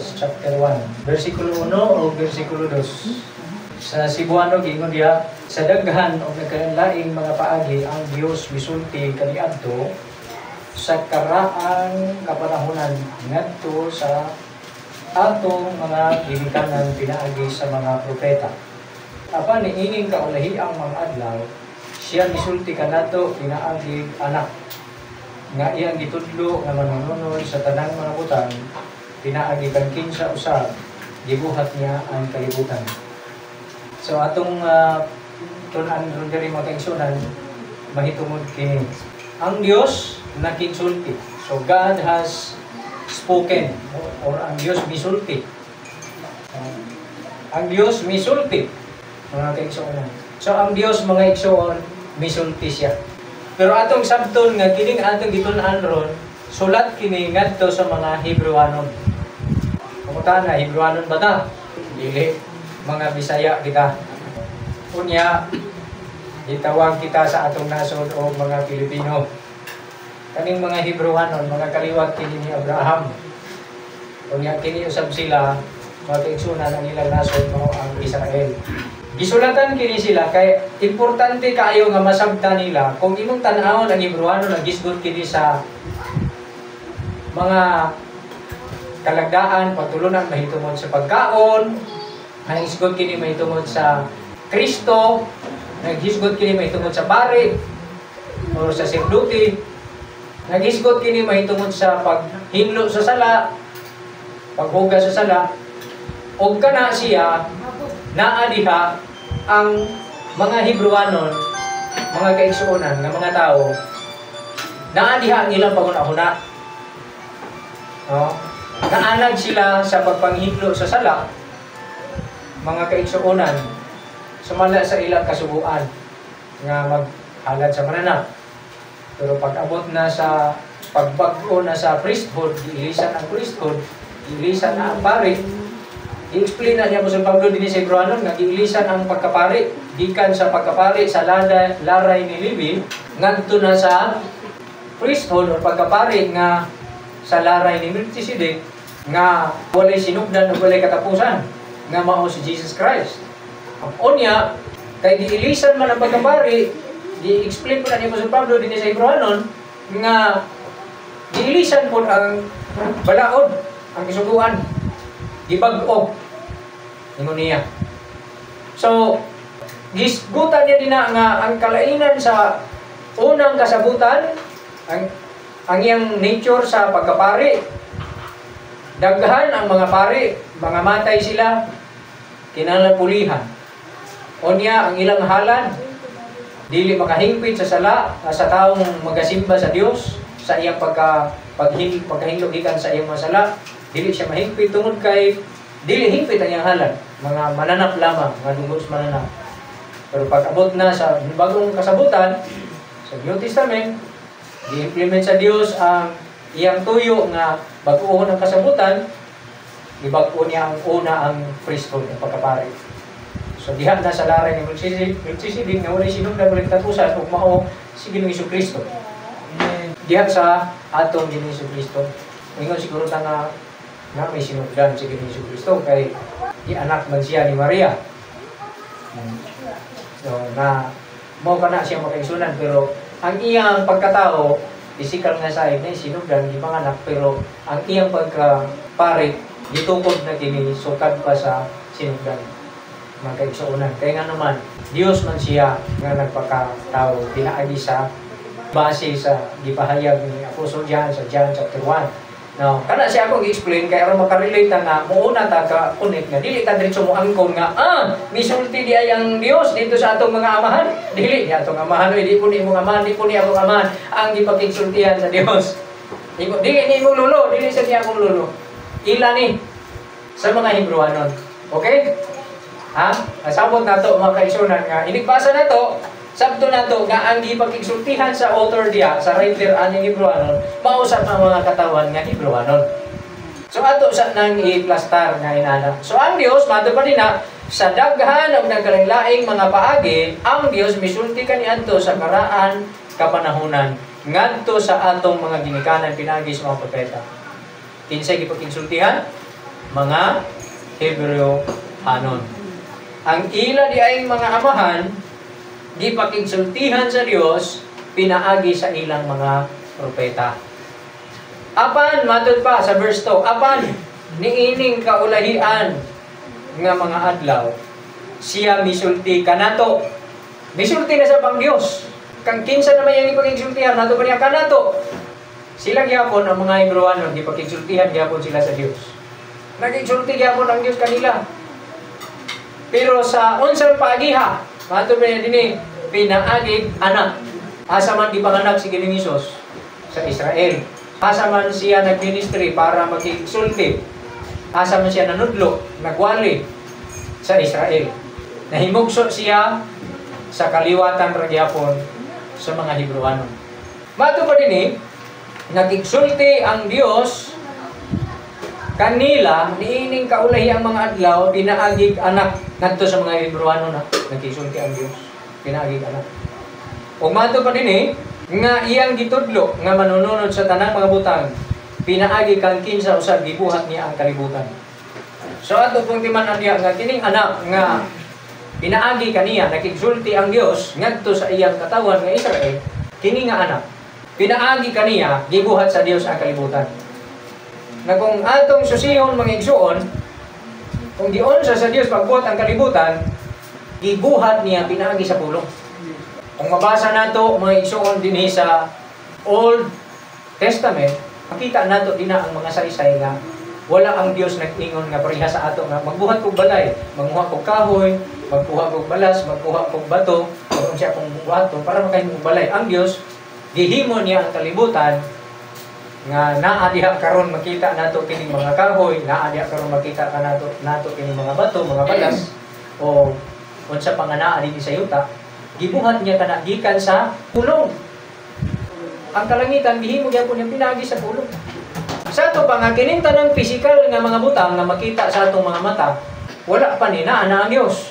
Hebreos chapter 1, versikulo 1 o versikulo 2. Sa Cebuano, giingon diha, sa daghan og nagkalainlaing mga paagi ang Dios misulti kaniadto sa karaang kapanahonan ngadto sa atong mga ginikanan pinaagi sa mga propeta. Apan niining kaulahiang mga adlaw, siya misulti kanato pinaagi anak nga iyang gitudlo nga manununol sa tanang mga butang, pinaagi kan kinsa usab gibuhat niya ang kalibutan. So atong tun-an ron diri, mga kaigsuonan, mahitungod kini. Ang Dios nakinsulti. So God has spoken or ang Dios misulti. Ang Dios misulti, mga kaigsuonan. So ang Dios, mga igsoon, misulti siya. Pero atong sabton nga kining atong gitun-an ron, sulat kini ngadto sa mga Hebrewanon. Kumusta na, Hebrewanon ba ta? Dili, mga Bisaya kita. Unya, gitawag kita sa atong nasod o mga Pilipino. Kaning mga Hebrewanon, mga kaliwat kini ni Abraham. Unya kini usab sila, mga kaigsuonan, ang ilang nasod mao ang Israel. Gisulatan kini sila kay importante kaayo nga masabta nila. Kung imong tan-awon ang Hebrewanon, nagisgot kini sa mga kalagdaan, pagtulunan mahitungod sa pagkaon, nagisgot kini mahitungod sa Kristo, naghisgot kini mahitungod sa pari or sa sacerdote, naghisgot kini mahitungod sa paghinlo sa sala, paghugas sa sala, og kana siya naa diha ang mga Hebrewanon, mga kaigsuonan nga mga tao, naa diha ang ilang panghuna-huna. No? Naanad sila sa pagpanghinlo sa sala, mga kaigsuonan, sumala sa ilang kasuguan nga maghalad sa mananap. Pero pag abot na sa pagbag-o na sa priesthood, giilisan ang priesthood, giilisan na ang pari, i-explain na niya Apostol Pablo dinhi sa Hebrewanon nga giilisan ang pagkapari gikan sa pagkapari sa laray ni Levi ngadto na sa priesthood or pagkapari nga sa laray ni Melchizedek nga walay sinugdan o walay katapusan nga mao si Jesus Christ. Ang unya, kay giilisan man ang pagkapari, gi-explain po na ni Apostol Pablo dinhi sa Hebrewanon nga giilisan po ang balaod, ang kasuguan, gibag-o ingon niya. So, gisgutan niya din na nga ang kalainan sa unang kasabutan, ang iyang nature sa pagkapari, daghan ang mga pari, mga matay sila, kinahanglan pulihan. Unya, ang ilang halad, dili makahingpit sa sala, sa taong magasimba sa Dios sa iyang pagkahinlo gikan sa iyang mga sala, dili siya mahingpit tungod kay dili hingpit ang iyang halad, mga mananap lamang, mga dugo sa mananap. Pero pag abot na sa bagong kasabutan, sa New Testament, gi-implement sa Dios ang iyang tuyo nga bag-ohon ang kasabutan, gibag-o niya ang una ang priesthood, ang pagkapari. So diha na sa laray ni Melchizedek nga walay sinugdan, walay katapusan ug mao si Ginoong Kristo. Diha sa atong Ginoong Kristo. Ingon siguro ta nga na may sinugdan si Ginoong Kristo kay anak man siya ni Maria. So na mao kana siya, makaigsuonan, pero ang iyang pagkatao, physical nga side na sinugdan, gipanganak, pero ang iyang pagkapari gitukod na kini sukad pa sa sinugdan, mga kaigsuonan. Kaya nga naman, Dios man siya nga nagpakatao pinaagi sa base sa gipahayag ni Apostol John sa John chapter 1. Now, kana siya akong i-explain kay aron makarelate ta nga muuna ta ka connect nga dili ta diretso mo angkon nga misulti di ay ang Dios dito sa atong mga amahan. Dili ni atong amahan, oy, di po ni imong amahan, di po ni akong amahan ang gipakigsultihan sa Dios. Imo dili ni imong lolo, dili sa niya akong lolo. Ila ni sa mga Hebrewanon. Okay? Ha? Nasabot nato, mga kaigsuonan, nga inigbasa nato, sabto nato nga ang gipakigsultihan sa author diya, sa writer aning Hebrewanon, mao sa mga katawan nga Hebrewanon. So ato sa nang i-plastar nga inana. So ang Dios mato pa din na sa daghan og nagkalainlaing mga paagi, ang Dios misulti kaniadto sa karaan kapanahunan ngadto sa atong mga ginikanan pinaagi sa mga propeta. Kinsay gipakigsultihan? Mga Hebreohanon. Ang ila diayng mga amahan gipakigsultihan sa Dios pinaagi sa ilang mga propeta. Apan matud pa sa verse 2, apan niining kaulahian nga mga adlaw siya misulti kanato. Misulti na sa pang Dios. Kang kinsa na may ang ipakigsultihan nato pa niya kanato. Sila gyapon ang mga Hebreohanon gipakigsultihan gyapon sila sa Dios. Nagigsulti gyapon ang Dios kanila. Pero sa unsang paagiha, matud pa niya dinhi pinaagig anak. Asa man gipanganak si Ginoong Hesus? Sa Israel. Asa man siya nagministry para makigsulti? Asa man siya nanudlo, nagwali? Sa Israel. Nahimugso siya sa kaliwatan ra gyapon sa mga Hebreohanon. Mato pa dinhi, nagigsulti ang Dios kanila niining kaulahi ang mga adlaw pinaagig anak ngadto sa mga Hebreohanon na nagigsulti ang Dios pinaagig anak. Ug mato pa dinhi nga iyang gitudlo nga manununod sa tanang mga butang pinaagi kang kinsa usab gibuhat niya ang kalibutan. So ato pong timan-an diha nga kining anak nga pinaagi kaniya nakigsulti ang Dios ngadto sa iyang katawan nga Israel, kini nga anak pinaagi kaniya gibuhat sa Dios ang kalibutan. Na kung atong susihon mga igsuon, kung giunsa sa Dios pagbuhat ang kalibutan, gibuhat niya pinaagi sa pulong. Kung mabasa nato mga igsuon dinhi sa Old Testament, makita nato dinha ang mga saysay nga wala ang Dios nag-ingon nga pareha sa ato nga magbuhat kog balay, manguha kog kahoy, magkuha kog balas, magkuha kog bato, kung siya kong buhaton para makahimo og balay. Ang Dios gihimo niya ang kalibutan nga naa diha karon makita nato kining mga kahoy, naa diha karon makita ka nato kining mga bato, mga balas o unsa pa nga naa dinhi sa yuta. Gibuhat niya kana gikan sa pulong. Ang kalangitan gihimo gyapon niya pinaagi sa pulong. Sa ato pa nga kining tanang pisikal nga mga butang nga makita sa atong mga mata, wala pa ni naa na ang Dios.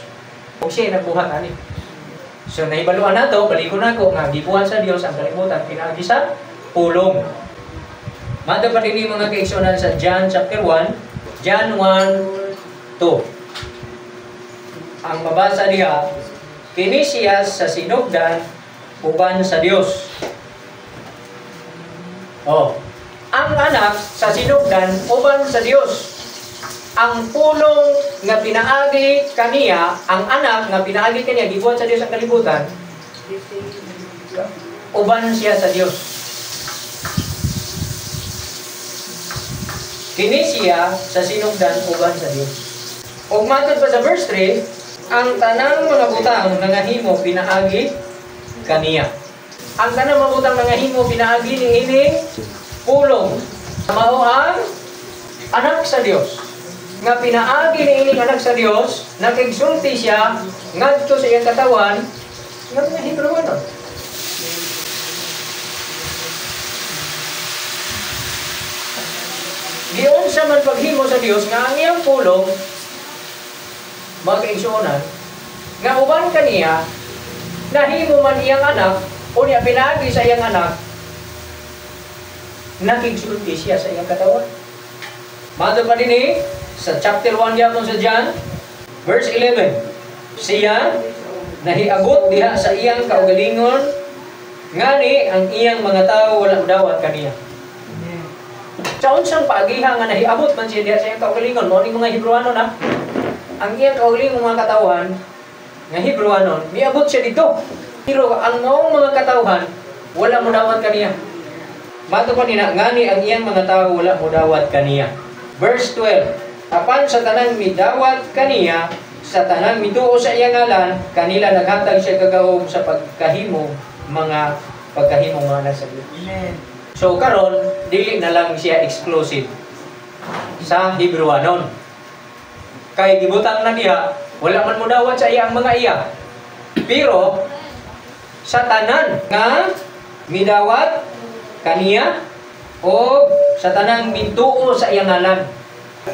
Ug siya nagbuhat ani. So nahibaluan nato, balikon nako nga gibuhat sa Dios ang kalibutan pinaagi sa pulong. Mada pa dinhi mga kaigsuonan sa John chapter 1, John 1:2. Ang mabasa diha, kini siya sa sinugdan uban sa Dios. Oh, ang anak sa sinugdan uban sa Dios. Ang pulong nga pinaagi kaniya, ang anak nga pinaagi kaniya gibuhat sa Dios ang kalibutan, uban siya sa Dios. Kini siya sa sinugdan uban sa Dios. Ug matod pa sa verse 3, ang tanang mga butang nangahimo pinaagi kaniya. Ang tanang mga butang nangahimo pinaagi niining pulong. Mao ang anak sa Dios. Nga pinaagi niining anak sa Dios, nakigsulti siya ngadto sa iyang katawan nga mga Hebreohanon. Giunsa man paghimo sa Dios nga ang iyang pulong mga kaigsuonan nga uban kaniya nahimo man iyang anak o niya pinaagi sa iyang anak, nakigsulti siya sa iyang katawan. Mato pa dinhi sa chapter 1 gyapon sa John, verse 11. Siya nahiagot diha sa iyang kaugalingon, ngani ang iyang mga tawo wala modawat kaniya. Sa unsang paagiha nga nahiabot man siya diha sa iyang kaugalingon, mao ning mga Hebreohanon ha. Ang iyang kaugalingong mga katawhan nga Hebreohanon, miabot siya dito. Pero ang maong mga katawhan wala modawat kaniya. Mato pa nina, ngani ang iyang mga tao wala modawat kaniya. Verse 12, apan sa tanang midawat kaniya, sa tanang mituo sa iyang ngalan, kanila naghatag siya kagahom sa pagkahimo mga anak sa Dios. Amen. So karon dili na lang siya exclusive sa Hebreohanon. Kay gibutang na diha, wala man modawat sa iyang mga iya. Pero sa tanan nga midawat kaniya o sa tanang mituo sa iyang ngalan,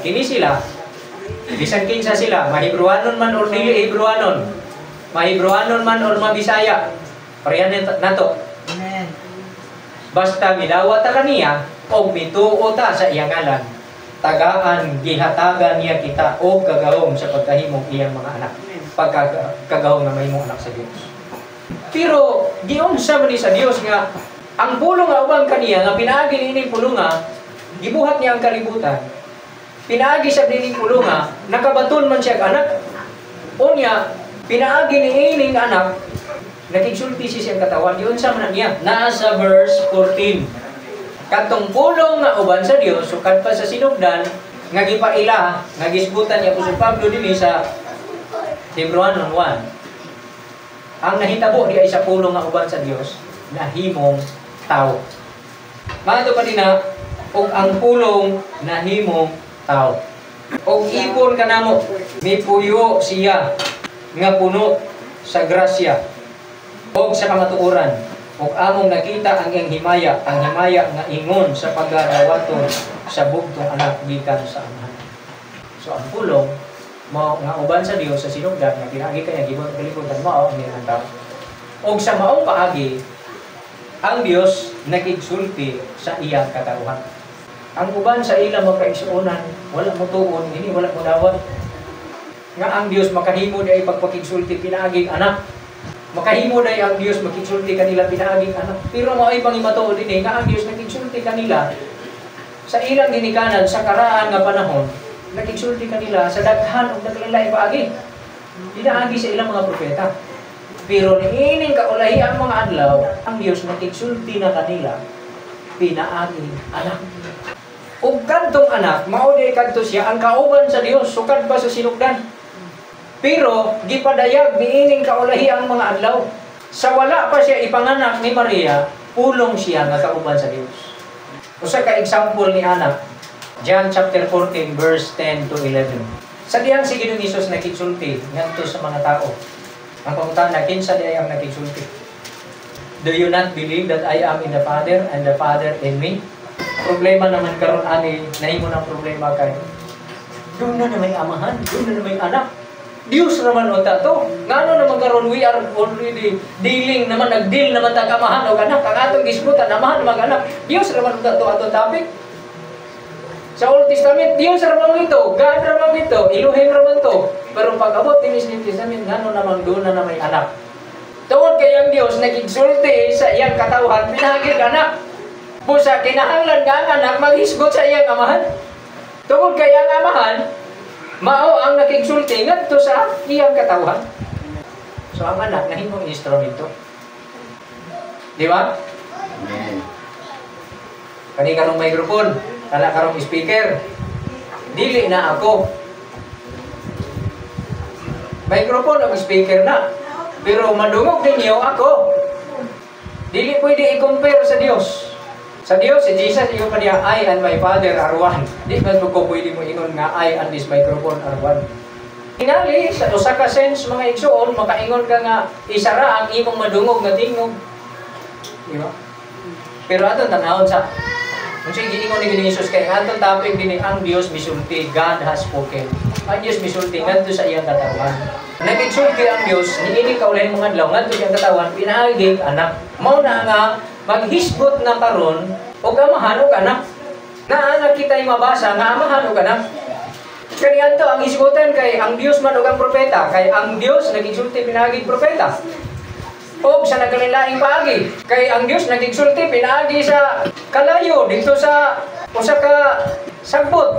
kini sila bisan kinsa sila, mahebreohanon man or dili Hebreohanon, mahebreohanon man or mabisaya, pareha nato. Amen. Basta midawat ta kaniya og mituo ta sa iyang ngalan, Tagaan, gihatagan niya kita og kagahom sa pagkahimong iyang mga anak. Pagkagahom nga mahimong anak sa Dios. Pero giunsa man ni sa Dios nga ang pulong nga uban kaniya, nga pinaagi niining pulunga gibuhat niya ang kalibutan. Pinaagi sa niining pulunga, nakabaton man siya anak. Unya, pinaagi niining anak, nakigsulti siya siyang katawan. Giunsa man na niya? Naa sa verse 14. Katong pulong nga uban sa Dios sukad pa sa sinugdan nga gipaila, nga gisgutan ni Apostol Pablo dinhi sa Hebrew 1. Ang nahitabo di ay sa pulong nga uban sa Dios nahimong tao. Mato pa din na, og ang pulong nahimong tao. Og ipon kanamo, mipuyo siya nga puno sa grasya og sa kamatuoran, ug among nakita ang iyang himaya, ang himaya nga ingon sa pagadawaton sa bugtong anak gikan sa Amahan. So ang pulong mao nga uban sa Dios sa sinugdan nga pinaagi kanya gibuhat ang kalibutan, mao ang iyang tao. Og sa maong paagi ang Dios nakigsulti sa iyang katawhan. Ang uban sa ilang mga kaigsuonan wala mo tuon ini, wala mo dawat nga ang Dios makahimo di ay pagpakigsulti pinaaging anak. Makahimo day ang Dios makigsulti kanila pinaaging anak. Pero mao ay pangimatuod dinhi nga ang Dios nakigsulti kanila sa ilang ginikanan sa karaan nga panahon, nakigsulti kanila sa daghan og naglain paagi. Pinaagi sa ilang mga propeta. Pero niining kaulahi ang mga adlaw, ang Dios nakigsulti na kanila pinaagi anak. Ug kadtong anak, mao di kadto siya ang kauban sa Dios sukad pa sa sinugdan. Pero gipadayag niining kaulahi ang mga adlaw. Sa wala pa siya ipanganak ni Maria, pulong siya nga kauban sa Dios. Usa ka example ni anak, John chapter 14 verse 10 to 11. Sa diyang si Ginoong Hesus nakigsulti ngadto sa mga tao. Ang pangutana, kinsa diay ang nakigsulti? "Do you not believe that I am in the Father and the Father in me?" Problema naman karon ani, nahimo ng problema kay doon na may amahan, doon na may anak. Diyos naman unta to. Ngano naman karon we are already dealing naman, nag-deal naman tag amahan o anak. Ang atong gisgutan, amahan mag anak. Diyos naman unta to atong topic. Sa Old Testament, Diyos raman ito, God raman ito, Elohim raman to. Pero pag abot din sa New Testament, ngano naman doon na may anak? Tungod kay ang Diyos nagigsulti sa iyang katawhan, pinagig anak. Busa, kinahanglan nga ang anak maghisgot sa iyang amahan. Tungod kay ang amahan, mao ang nakigsulti ngadto sa iyang katawhan. So ang anak nahimong instrumento. Di ba? Amen. Kani karong microphone, kana karong speaker. Dili na ako. Microphone o speaker na. Pero madungog ninyo ako. Dili pwede i-compare sa Dios. Sa Dios, si Jesus, ingon pa niya, "I and my Father are one." Di man mo ko pwede mo ingon nga "I and this microphone are one." Tingali, sa usa ka sense, mga igsuon, makaingon ka nga isara ang imong madungog nga tingog. Di ba? Pero aton tanawon sa kung siya giingon ni Ginoong Jesus, kay ang atong topic dinhi, ang Dios misulti, God has spoken. Ang Dios misulti ngadto sa iyang katawan. Nagigsulti ang Dios niini kaulahin mga adlaw ngadto sa iyang katawan pinaaging anak. Mao na nga maghisgot na karon og amahan og anak. Naa na kita'y mabasa nga amahan og anak. Kaniadto ang hisgutan kay ang Dios man og ang propeta, kay ang Dios nagigsulti pinaaging propeta. Og sa nagkalainlaing paagi, kay ang Dios nagigsulti pinaagi sa kalayo dito sa usa ka sagbot.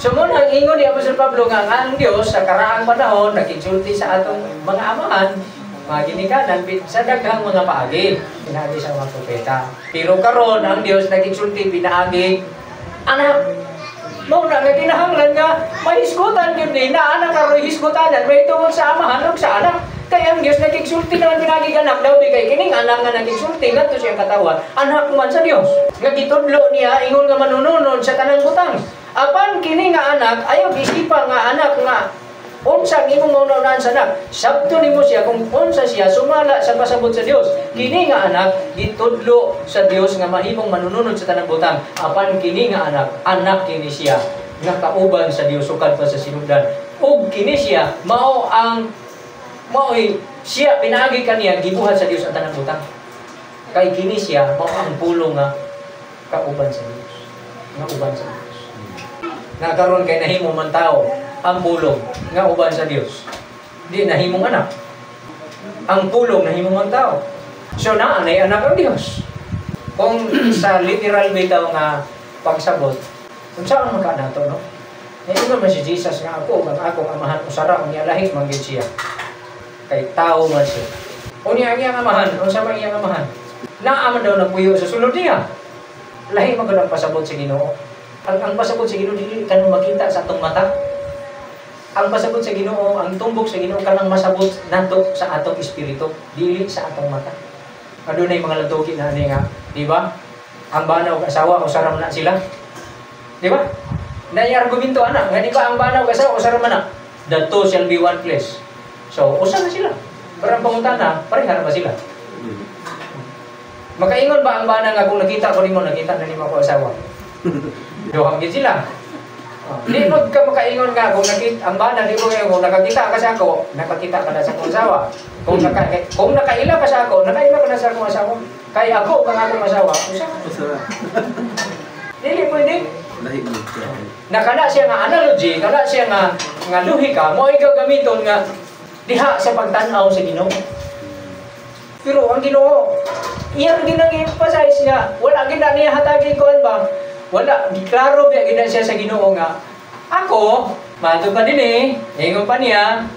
So mo ang ingon ni Apostol Pablo nga ang Dios sa karaang panahon nagigsulti sa atong mga amahan, mga ginikanan, sa daghang mga paagi, pinaagi sa mga propeta. Pero karon ang Dios nagigsulti pinaagi anak. Mao na nga kinahanglan nga mahisgutan gyud ni na anak karon, hisgutanan may tungod sa amahan ug sa anak. Kay ang Dios nagigsulti naman pinaagi anak daw di kay kining anak nga nagigsulti ngadto siyang katawan, anak man sa Dios. Nga gitudlo niya ingon nga manununod sa tanang butang. Apan kini nga anak, ayaw isipa nga anak nga unsa ang imong mauna-unaan sa anak. Sabto nimo siya kung unsa siya sumala sa pasabot sa Dios. Kini nga anak gitudlo sa Dios nga mahimong manununod sa tanang butang. Apan kini nga anak, anak kini siya nga kauban sa Dios sukad pa sa sinugdan. Ug kini siya mao ang mao'y siya pinaagi kaniya gibuhat sa Dios ang tanang butang. Kay kini siya mao ang pulong nga kauban sa Dios. Nga uban sa Dios. Nga karon kay nahimo man tao ang Pulong nga uban sa Dios. Di nahimong anak. Ang Pulong nahimo man tao. So naa nay anak ang Dios. Kung sa literal bitaw nga pagsabot, kung saan man ka nato, no? Ngayon man si Jesus nga ako ug ang akong Amahan usara, unya lahi man gyud siya. Kay tao man siya. Unya ang iyang Amahan, unsa man iyang Amahan? Naa man daw nagpuyo sa sulod niya. Lahi man gud ang pasabot sa Ginoo. Ang pasabot sa Ginoo dili kanang makita sa atong mata. Ang pasabot sa Ginoo, ang tumbok sa Ginoo kanang masabot nato sa atong espiritu, dili sa atong mata. Adunay mga lantuki na ani nga, di ba? Ang bana ug asawa usara man na sila. Di ba? Naay argumento ana, nga di ba ang bana ug asawa usara man na? The two shall be one flesh. So, usa na sila. Pero ang pangutana, pareha na ba sila? Makaingon ba ang bana nga kung nakita ko nimo, nakita na nimo ako asawa? Duha gyud sila. Oh, di mo ka makaingon nga kung nakita ang bana, di mo ngayon kung nakakita ka sa ako, nakakita ka na sa akong asawa. Kung nakaila ka sa ako, nakaila ka na sa akong asawa. Kay ako kang akong asawa, usa. Usa. Dili pwede. Lahi mo siya. Na kana siya nga analogy, kana siya nga lohika, mo ikaw gamiton nga diha sa pagtan-aw sa Ginoo. Pero ang Ginoo, iya gyud nang emphasize nga wala gyud na niya hatagi kuan ba? Wala, klaro biya gyud na siya sa Ginoo nga ako, mato pa din eh, ingon pa niya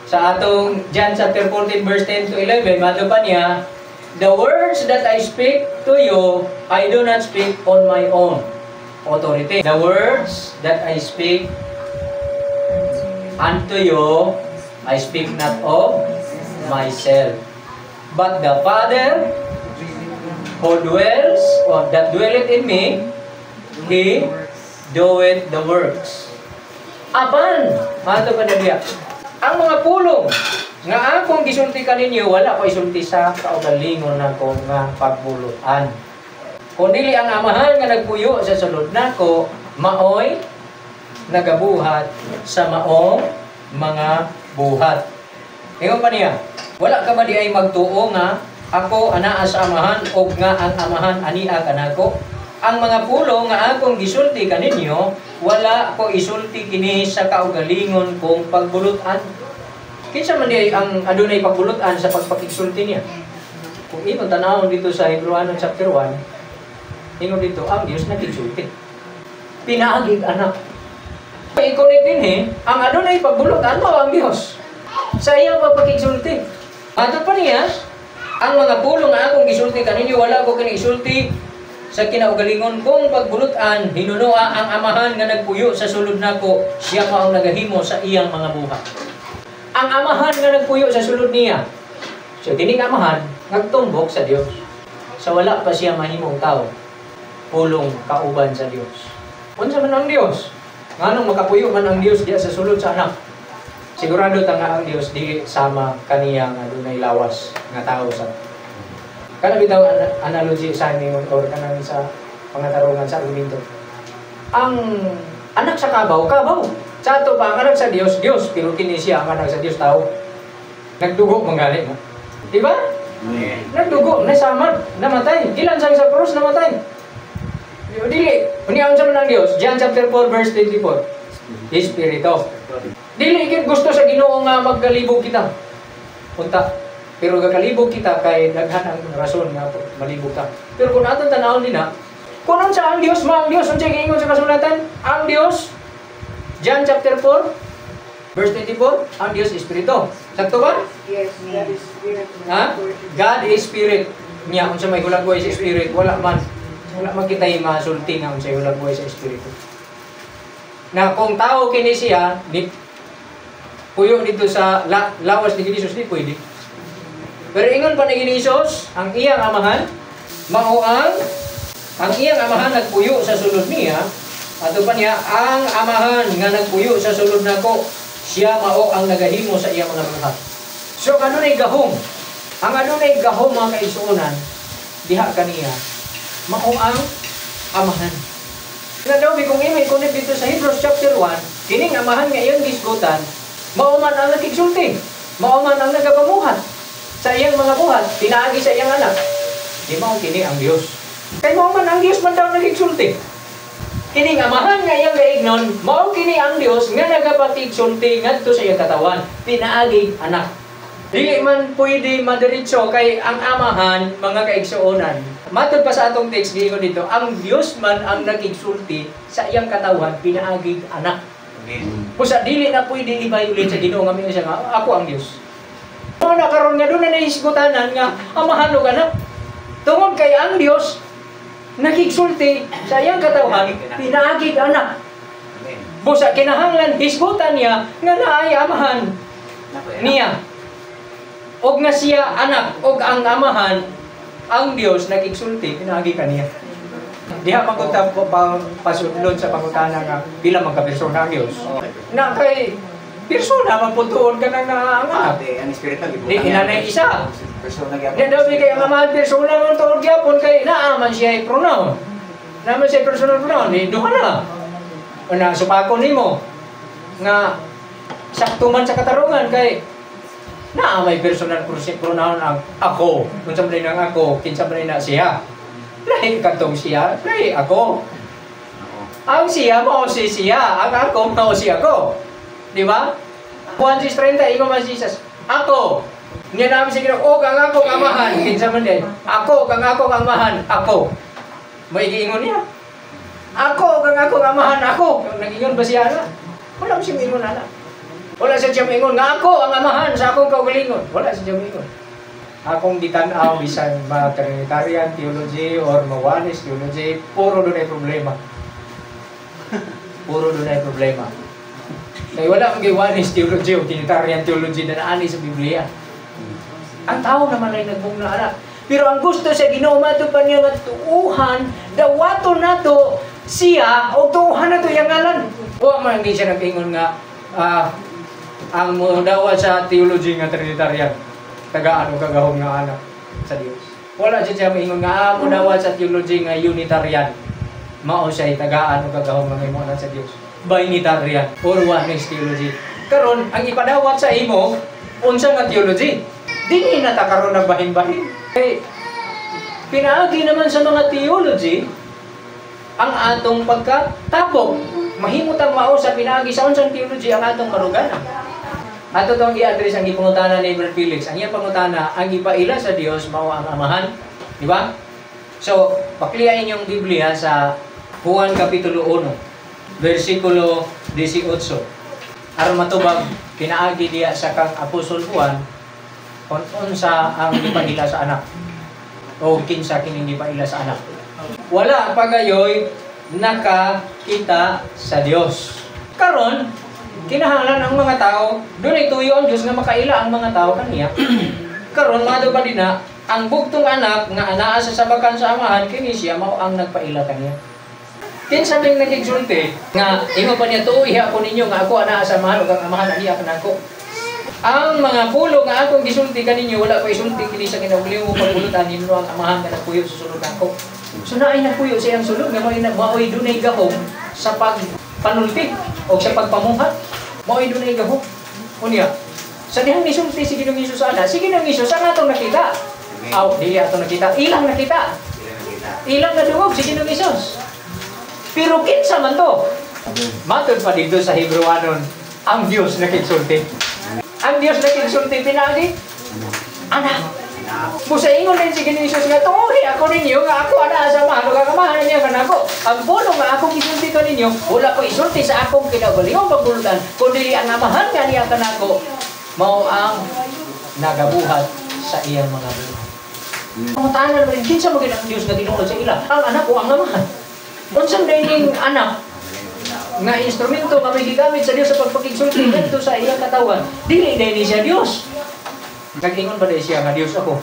sa atong John chapter 14 verse 10 to 11, mato pa niya, "The words that I speak to you, I do not speak on my own authority. The words that I speak unto you, I speak not of myself, but the Father who dwells or that dwelleth in me, He doeth the works." Apan, mato pa na diya, ang mga pulong nga akong gisulti kaninyo, wala ko isulti sa kaugalingon nako nga pagbulutan. Kung dili ang Amahan nga nagpuyo sa sulod nako, maoy nagabuhat sa maong mga buhat. Ingon pa niya, wala ka ba di ay magtuo nga ako anaa sa Amahan og nga ang Amahan ania kanako? Ang mga pulong nga akong gisulti kaninyo, wala ko isulti kini sa kaugalingon kong pagbulutan. Kinsa man di ay ang adunay pagbulutan sa pagpakigsulti niya? Kung imong tanawon dito sa Hebrew chapter 1, ingon dito, ang Dios nakigsulti. Pinaagig anak. I-connect din eh, ang adunay pagbulutan mao ang Dios sa iyang pagpakigsulti. Ato pa niya, ang mga pulong nga akong gisulti kaninyo, wala ko kini isulti sa kinaugalingon kong pagbulutan, hinunoa ang Amahan nga nagpuyo sa sulod nako, siya mao ang nagahimo sa iyang mga buhat. Ang Amahan nga nagpuyo sa sulod niya. So, kining Amahan, nagtumbok sa Dios. Sa wala pa siya mahimong tao, Pulong kauban sa Dios. Unsa man ang Dios? Nganong makapuyo man ang Dios diya sa sulod sa anak? Sigurado ta nga ang Dios dili sama kaniya nga dunay lawas nga tao sa kana bitaw analogy sa ingon or kanang sa pangatarungan sa argumento. Ang anak sa kabaw, kabaw. Sa ato pa, ang anak sa Dios, Dios, pero kini siya ang anak sa Dios, tao. Nagdugo man gani no? Di ba? Nagdugo, nasamad, namatay. Gilansang sa krus, namatay. Dili, unya unsa man ang Dios? John chapter 4 verse 24. Espiritu. Dili gyud gusto sa Ginoo nga magkalibog kita. Unta, pero gakalibog kita kay daghan ang rason nga malibog ta. Pero kung aton tanawon din na, kung unsa ang Dios, ma ang Dios, unsa giingon sa kasulatan? Ang Dios, John chapter 4 verse 24, ang Dios espiritu. Sakto ba? Yes, God is spirit. Ha? God is spirit. Nya unsa may hulagway sa spirit, wala man. Wala man kitay masulti nga unsay hulagway sa espiritu. Na kung tao kini siya, ni puyo dito sa lawas ni Jesus, di pwede. Pero ingon pa ni Jesus, ang iyang Amahan, mao ang iyang Amahan nagpuyo sa sulod niya, ato pa niya, ang Amahan nga nagpuyo sa sulod nako, siya mao ang nagahimo sa iyang mga buhat. So kanunay gahom? Ang adunay gahom, mga kaigsuonan, diha kaniya, mao ang Amahan. Nga daw kung imo i-connect dito sa Hebrews chapter 1, kining Amahan nga iyang gisgutan, mao man ang nakigsulti, mao man ang nagapamuhat sa iyang mga buhat, pinaagi sa iyang anak. Di mao kini ang Dios. Kay mao man ang Dios man daw nagigsulti. Kining Amahan nga iyang gaignon, mao kini ang Dios nga nagapakigsulti ngadto sa iyang katawhan, pinaagi Anak. Dili man pwede madiretso kay ang Amahan, mga kaigsuonan. Matod pa sa atong text, giingon dito, ang Dios man ang nagigsulti sa iyang katawhan pinaagi Anak. Busa dili na pwede i-violate sa Ginoo nga miingon siya nga ako ang Dios. Mao na karon nga doon na nahisgutanan nga Amahan ug Anak. Tungod kay ang Dios nakigsulti sa iyang katawhan pinaagig Anak. Busa kinahanglan hisgutan niya nga naay Amahan niya. Og nga siya Anak og ang Amahan ang Dios nagigsulti pinaagi kaniya. Diha man gud ta pasudlon sa pangutana nga pila man ka persona ang Dios. Na kay persona man pud tuon ka nang naanga. Ang espiritu Di inanay isa. Persona gyapon. Di daw kay ang Amahan persona man tuon gyapon kay naa man siya ay pronoun. Naa man siya personal pronoun, di duha na. O na supakon nimo nga sakto man sa katarungan kay naa may personal pronoun ang ako. Unsa man ang ako, kinsa man na siya. Lahi kadtong siya, lahi ako. Ang siya mao si siya, ang ako mao si ako. Di ba? Juan 6:30, ingon man si Jesus, ako. Niya namin sa Ginoo, og ang akong Amahan, kinsa man din. Ako kang akong Amahan, ako. May giingon niya. Ako kang akong Amahan, ako. Nag-ingon ba siya ana? Wala ba siya miingon ana? Wala siya miingon nga ako ang Amahan sa akong kaugalingon. Wala siya miingon. Akong gitan-aw bisan ma Trinitarian theology or ma Oneness theology, puro dunay problema. Puro dunay problema. Kay wala man kay Oneness theology o Trinitarian theology na naani sa Biblia. Ang tao naman ay nagbugna ana. Pero ang gusto sa Ginoo mato pa niya nga tuuhan, dawaton nato siya o tuuhan nato iyang ngalan. Wa man gyud siya nag-ingon nga ang modawat sa theology nga Trinitarian, tagaan og kagahom nga anak sa Dios. Wala siya siya maingon nga modawat sa theology nga Unitarian, mao siya tagaan og kagahom nga mahimo anak sa Dios. Binitarian or Oneness theology. Karon ang ipadawat sa imo unsa nga theology? Dinhi na ta karon nagbahin-bahin. Kay pinaagi naman sa mga theology ang atong pagkatabok. Mahimo tang mao sa pinaagi sa unsang theology ang atong marugana. Ato tong i-address ang gipangutana ni Brad Felix. Ang iyang pangutana, ang gipaila sa Dios mao ang Amahan, di ba? So, pakliya inyong Biblia sa Juan Kapitulo 1, versikulo 18. Aron matubag pinaagi diya sa kang Apostol Juan kung unsa ang gipaila sa Anak o kinsa kining gipaila sa Anak. Wala pa gayoy nakakita sa Dios. Karon kinahanglan ang mga tao, dunay tuyo ang Dios nga makaila ang mga tao kaniya. Karon madto pa dinha, ang bugtong anak nga anaa sa sabakan sa Amahan, kini siya mao ang nagpaila kaniya. Kinsa may nagigsulti nga ingon pa niya, tuohi ako ninyo nga ako anaa sa Amahan ug ang Amahan aniya kanako. Ang mga pulong nga akong gisulti kaninyo, wala ko isulti kini sa kinaugalingong pagpulutan ninyo ang Amahan nga nagpuyo sa sulod nako. So naay nagpuyo sa iyang sulod nga mao'y dunay gahom sa pagpanulti o sa pagpamuhat. Mao'y dunay gahom. Unya, sa dihang nisulti si Ginoong Hesus ana, si Ginoong Hesus ang atong nakita. Aw, dili atong nakita, ilang nakita. Ilang nadungog si Ginoong Hesus. Pero kinsa man to? Matod pa dito sa Hebrewanon, ang Dios nakigsulti. Ang Dios nakigsulti pinaagi Anak. Busa ingon din si Ginoong Hesus nga tuohi ako ninyo nga ako anaa sa Amahan ug ang Amahan niya kanako. Ang pulong nga akong gisulti kaninyo, wala ko isulti sa akong kinaugalingong pagpulutan, kundi ang Amahan nga niya kanako mao ang nagabuhat sa iyang mga buhat. Pangutanan mo rin, kinsa mo ang Dios nga tinuod sa ila? Ang Anak o ang Amahan? Unsa man ning Anak nga instrumento nga may gigamit sa Dios sa pagpakigsulti ngadto sa iyang katawan? Dili dahil ni siya Dios. Nag-ingon ba dahil siya nga Dios ako?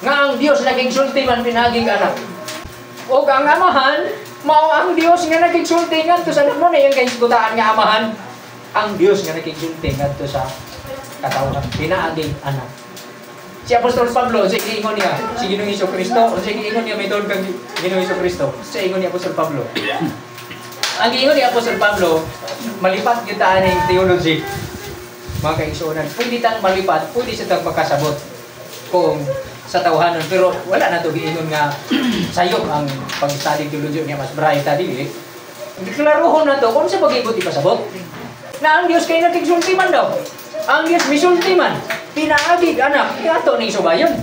Nga ang Dios nagigsulti man pinaging Anak. O ang Amahan, mao ang Dios nga nagigsulti ngadto sa anak mo na iyang kahisgutaan nga Amahan. Ang Dios nga nagigsulti ngadto sa katawhan, pinaaging Anak. Si Apostol Pablo, sa giingon niya, si Ginoong Hesus Kristo, o sa giingon niya may tuon kang Ginoong Hesus Kristo, sa ingon ni Apostol Pablo. Ang giingon ni Apostol Pablo, malipat gyud ta aning theology. Mga kaigsuonan, pwede tang malipat, pwede sa tang makasabot kung sa tawhanon, pero wala na to giingon nga sayop ang pag-study theology niya mas bright ta dili. Deklarohon nato kung unsa pag-ibot ipasabot. Na ang Dios kay nakigsulti man daw. Ang Dios misulti man. Pinaagig anak, ato ning subayon.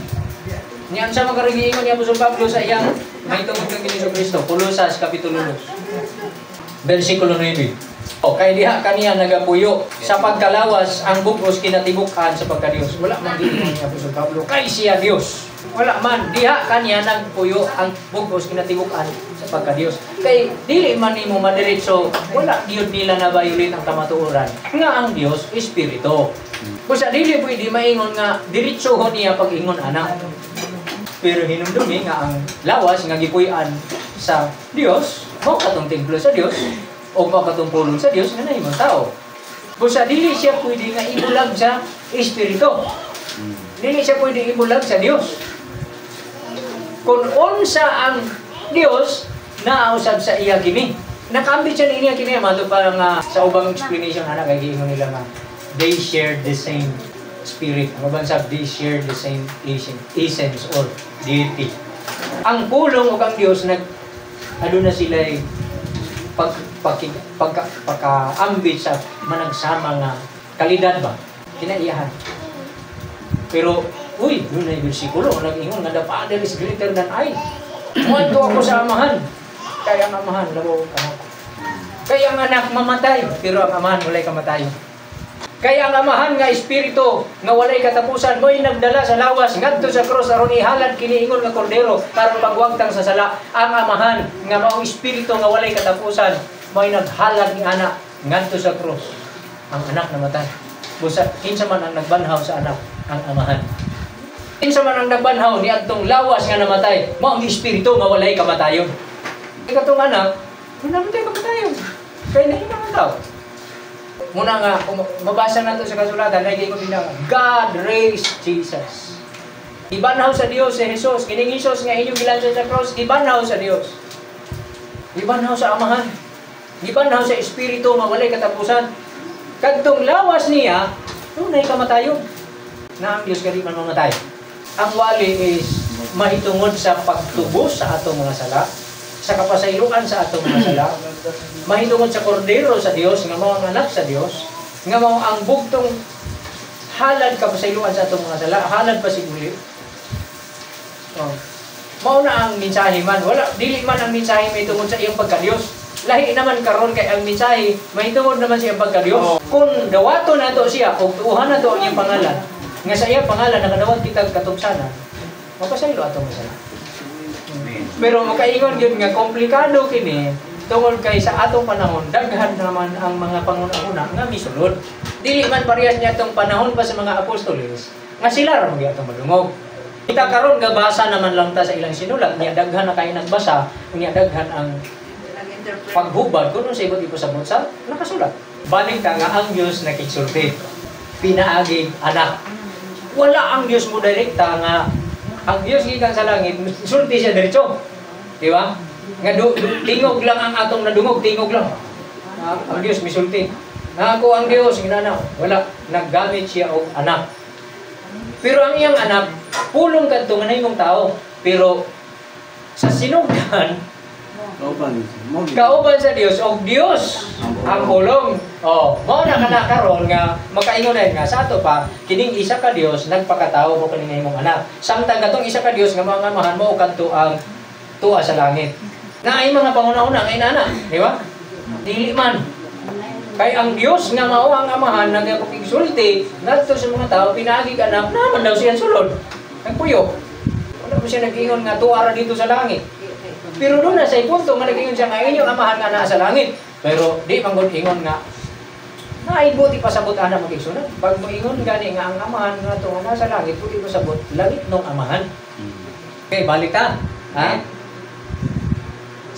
Niyan sa mga giingon ni Apostol Pablo sa iyang mahitungod kang Kristo, Kolosas Kapitulo 2, versikulo 9. O, kay diha kaniya nagapuyo sa pagkalawas ang bugos kinatibuk-an sa pagkadiyos. Wala man giingon ni Apostol Pablo kay siya Dios. Wala man diha kaniya nagpuyo ang bugos kinatibuk-an sa pagkadiyos. Kay dili man nimo madiretso, wala gyud nila na violate ang kamatuoran nga ang Dios espiritu. Busa dili pwede maingon nga diretsohon niya pag-ingon anak. Pero hinumdumi nga ang lawas nga gipuy-an sa Dios, mao katong templo sa Dios o mao katong pulong sa Dios nga nahimong tao. Busa dili siya pwede nga ibulag sa espiritu. Dili siya pwede ibulag sa Dios. Kung unsa ang Dios, nausab sa iya kini. Nakambit siya niya kini, mato pa nga sa ubang explanation ana kay giingon nila nga they share the same spirit. Ang uban sab, they share the same essence or deity. Ang pulong ug ang Dios nag aduna sila pag pag pagka, pagkaambit sa managsama nga kalidad ba kinaiyahan. Pero uy, dunay bersikulo nag-ingon nga the Father is greater than I. Muadto ako sa Amahan. Kaya ang Amahan labaw kanako. Kaya ang anak mamatay, pero ang Amahan walay kamatayon. Kaya ang Amahan nga espiritu nga walay katapusan mo'y nagdala sa lawas ngadto sa krus aron ihalad kini ingon nga kordero karon pagwagtang sa sala. Ang Amahan nga maong espiritu nga walay katapusan mo'y naghalad ni anak ngadto sa krus. Ang anak namatay. Busa kinsa man ang nagbanhaw sa anak? Ang Amahan. Kinsa man ang nagbanhaw ni adtong lawas nga namatay? Mao ang espiritu nga walay kamatayon. Katong anak, wala man tayo kamatayon. Kay nahimo man daw. Muna nga, kung mabasa nato sa kasulatan, ay ko nga, God raised Jesus. Gibanhaw sa Dios si Jesus. Kining Jesus nga inyong gilansa sa cross, gibanhaw sa Dios. Gibanhaw sa Amahan. Gibanhaw sa Espiritu nga walay katapusan. Kadtong lawas niya, dunay kamatayon. Na ang Dios kadi man mamatay. Ang wali is mahitungod sa pagtubos sa atong mga sala, sa kapasayloan sa atong mga sala, mahitungod sa kordero sa Dios nga mao ang anak sa Dios, nga mao ang bugtong halad kapasayloan sa atong mga sala, halad pa siguli. Oh. Mao na ang mensahe man. Wala, dili man ang mensahe mahitungod sa iyang pagka-Dios. Lahi naman karon kay ang mensahe mahitungod naman sa iyang pagka-Dios. Kung dawaton nato siya o tuuhan nato ang iyang pangalan, nga sa iyang pangalan nakadawat kitag katugsanan, mapasaylo atong mga sala. Pero makaingon gyud nga komplikado kini tungod kay sa atong panahon daghan naman ang mga panguna-una nga misulod. Dili man parehas niya atong panahon pa sa mga apostoles nga sila ra magyatong atong madungog. Kita karon gabasa naman lang ta sa ilang sinulat, niya daghan na kay nagbasa, niya daghan ang paghubad kuno sa ibot ipasabot sa nakasulat. Balik ta nga ang Dios nakigsulti. Pinaagi anak. Wala ang Dios mo direkta nga ang Dios gikan sa langit sulti siya diretso. Di ba? Nga tingog lang ang atong nadungog, tingog lang. Ang Dios misulti. Nga ako ang Dios ginana, wala, naggamit siya og anak. Pero ang iyang anak pulong kadto nga nahimong tao, pero sa sinugdan kauban sa Dios og Dios ang pulong. Oh, mao na kana karon nga makaingon na nga sa ato pa kining isa ka Dios nagpakatao mo kani imong anak. Samtang katong isa ka Dios nga mga amahan mo kadto ang tuwa sa langit. Naay mga panguna-una nga inana, di ba? Dili man. Kay ang Dios nga mao ang amahan nagapakigsulti ngadto sa mga tao pinaagi anak naman daw siya sulod. Nagpuyo. Wala mo siya nag-ingon nga tuwa ra dito sa langit. Pero doon na sa punto nga nag-ingon siya nga inyong amahan nga naa sa langit. Pero di man gud ingon nga naibuti pasabot ana magigsunan. Pag moingon gani nga ang amahan nga to nga nasa langit, buti pasabot langit nung amahan. Okay, balik ta. Ha?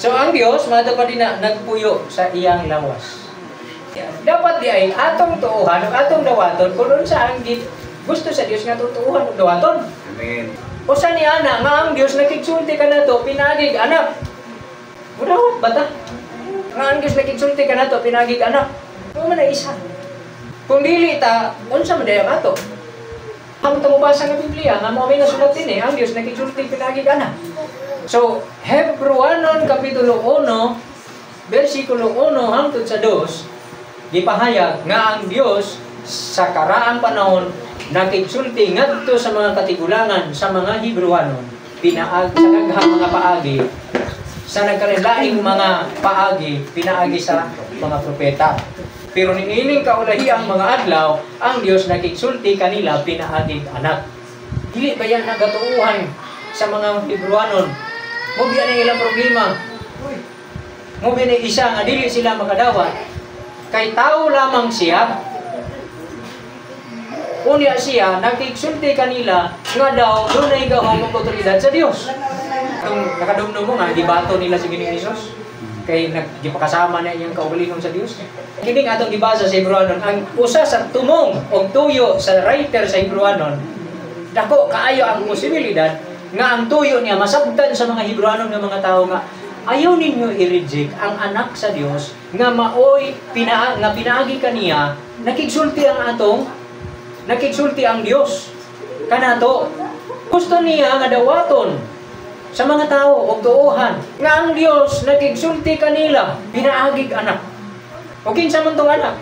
So ang Dios madto pa din na nagpuyo sa iyang lawas. Dapat di ay atong tuohan ug atong dawaton kung unsa ang gusto sa Dios nga tutuohan ug dawaton. Amen. Usa ni ana nga ang Dios nakigsulti kanato pinaagig anak. Mudawat ba ta? Nga ang Dios nakigsulti kanato pinaagig anak. Mao man na isa. Kung dili ta, unsa man day ang ato? Ang tumubasa nga Biblia nga mao may nasulat din eh, ang Dios nakigsulti pinaagig anak. So, Hebrewanon Kapitulo 1 versikulo 1 hangtod sa 2, gipahayag nga ang Dios sa karaang panahon nakigsulti ngadto sa mga katigulangan sa mga Hebrewanon pinaag sa daghang mga paagi, sa nagkalainlaing mga paagi, pinaagi sa mga propeta. Pero niining kaulahiang mga adlaw, ang Dios nakigsulti kanila pinaagig anak. Dili ba yan nagatuuhan sa mga Hebrewanon? Mo biya na ilang problema. Mo biya na isa nga dili sila makadawat. Kay tao lamang siya. Unya siya nakigsulti kanila nga daw dunay gahom og otoridad sa Dios. Itong nakadumdum mo nga gibato nila si Ginoong Hesus kay naggipakasama na iyang kaugalingon sa Dios. Kining atong gibasa sa Hebrewanon, ang usa sa tumong og tuyo sa writer sa Hebrewanon, dako kaayo ang posibilidad nga ang tuyo niya masabtan sa mga Hebrewanon nga mga tao nga ayaw ninyo i-reject ang anak sa Dios nga maoy nga pinaagi kaniya nakigsulti ang atong nakigsulti ang Dios kanato. Gusto niya nga dawaton sa mga tao og tuohan nga ang Dios nakigsulti kanila pinaagig anak. O kinsa man tong anak?